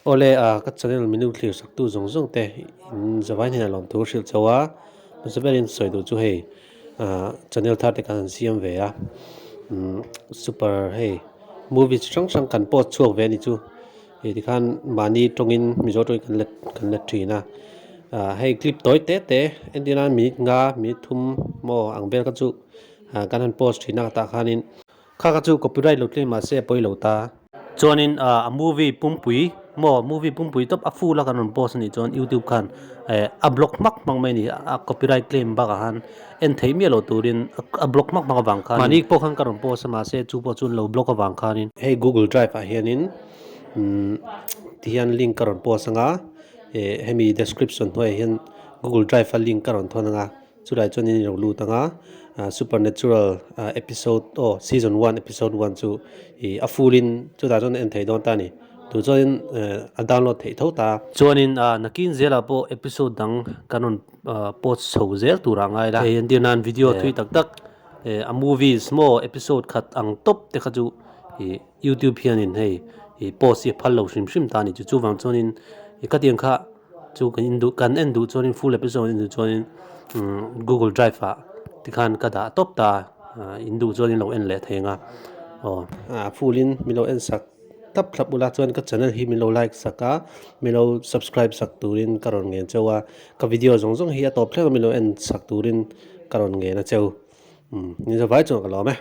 Awle a ka channel minu thlir sak tu zawng zawng te in zavai hnenah lawm thu hrilh chauh a hmasa berin sawi duh chu hei ah channel thar te khan an siam ve a umm super hei movie chi hrang hrang kan post chhuak ve a ni chu hei tikhan mahni tawngin mizo tawngin kan let kan let thin a ah hei clip tawi te te entir nan minute nga minute thum maw ang vel kha chu ah kan han post thin a tah khanin Kha kha chu copyright lo tlem mahse a pawi lo ta. Chuanin a movie pumpui maw movie pumpui tawp a full a kan rawn post anih chuan youtube khan eh a block hmak hmak mai a ni a copyright claim bakah khan en theih miah loh turin a block hmak hmak avang khan mahni pawh khan ka rawn post a mahse chu pawh chuan lo block avang khanin hei google drive ah hianin umm tihian link ka rawn post anga eh hemi description hnuaiah hian google drive a link ka rawn thawn anga. Chulai chuan in ilo lut ang a, supernatural episode aw season one episode one chu ih a full in chutah chuan en theih dawn ta a ni. Tun chuan a download theih tho ta. Chuanin nakin zelah pawh episode dang kan rawn post chho zel turah ngai la. Hei entir nan video thui tak tak a movies maw episode khat ang tawp te kha chu ih youtube hianin hei ih post hi a phal lo hrim hrim ta a ni. Chu chuvang chuanin khatiang kha. Chu kan en duh kan en duh chuanin full episode en duh chuanin umm google drive ah tikhan ka dah tawp ta a in duh chuan in lo en leh thei ang a aw a full in min lo en sak thlap thlap ula chuan ka channel hi min lo like sak a min lo subscribe sak turin ka rawn ngen cheu a ka video zawng zawng hi a tawp thleng a min lo en sak turin ka rawn ngen a cheu umm ni zavai chuan ka lawm e.